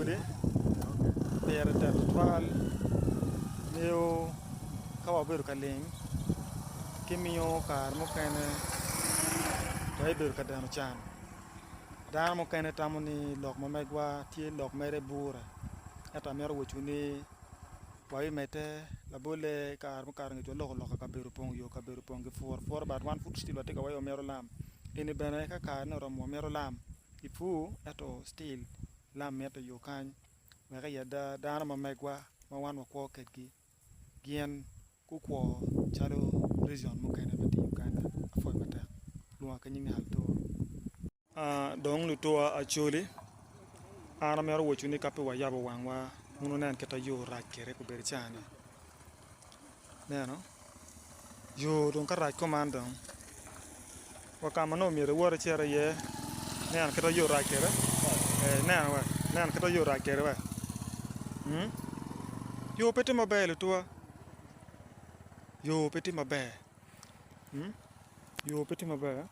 Acholi, pire tek tutwal ngeyo ka wabedo ka lim ki miyo kare mukene wabibedo ka deno can. Dano mukene tamo ni lok ma megwa tye lok mere bure ento amito wacciwu ni wabimedde labolle i kare mukato angec waloko lok kabedo opong yo kabedo opong gipuro apura but wan pud still watye ka wai wamito lam eni bene ka karene oromo wamito lam. Ipur ento still lam mitte i yo kany wek i ada dano ma megwa ma wan wakwo kedgi gin gukwo calo region mukene ma tye i Uganda. Apwoyo matek. Lwonga ki nying ni Altur. Dong lutuwa Acholi, an amito waco ni ka pe wayabo wangwa wun wunen kit ma yo rac kwede obedo caa-ni. Ineno? Yo dong ka rac kuman dong wa ka ma nongo myero iwot icit iye ineno kit ma yo rac kwede ineno wa ineno kit ma yo rac kwede wa yo pe tye maber lutuwa yo pe tye maber yo pe tye maber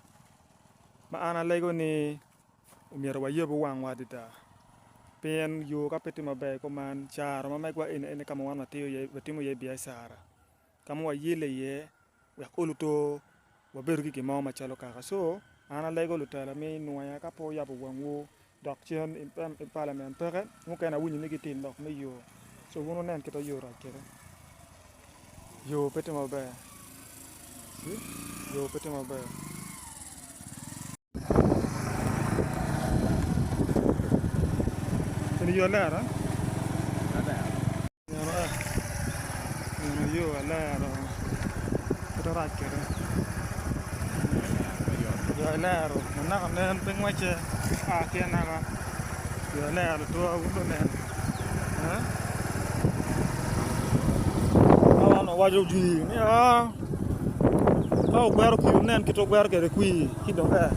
ma an alego ni Omyero wayebu wangwa adada pien yo ka pe tye maber kuman caro ma megwa eni aye ka ma wan watimo iye biacara ka ma wayelle iye wek olo to wabedo ki gin mo macalo kaka co an alego lutela me nwoya ka pe wuyabo wangwu dok cen i palament peke mukene awinyo ni gitye i lok me yo co wun wunen kit ma yo rac kwede yo pe tye maber yo pe tye maber. Eni yo alero eno yo alero kit ma rac kwede yo alero ma naka nen pe ngwece a ki anaka yo alero tura wun dong wuneno ma wan wawaco jwi ni aa ka ogwero kwir wunen kit ma ogwero kwede kwir ci dong ee.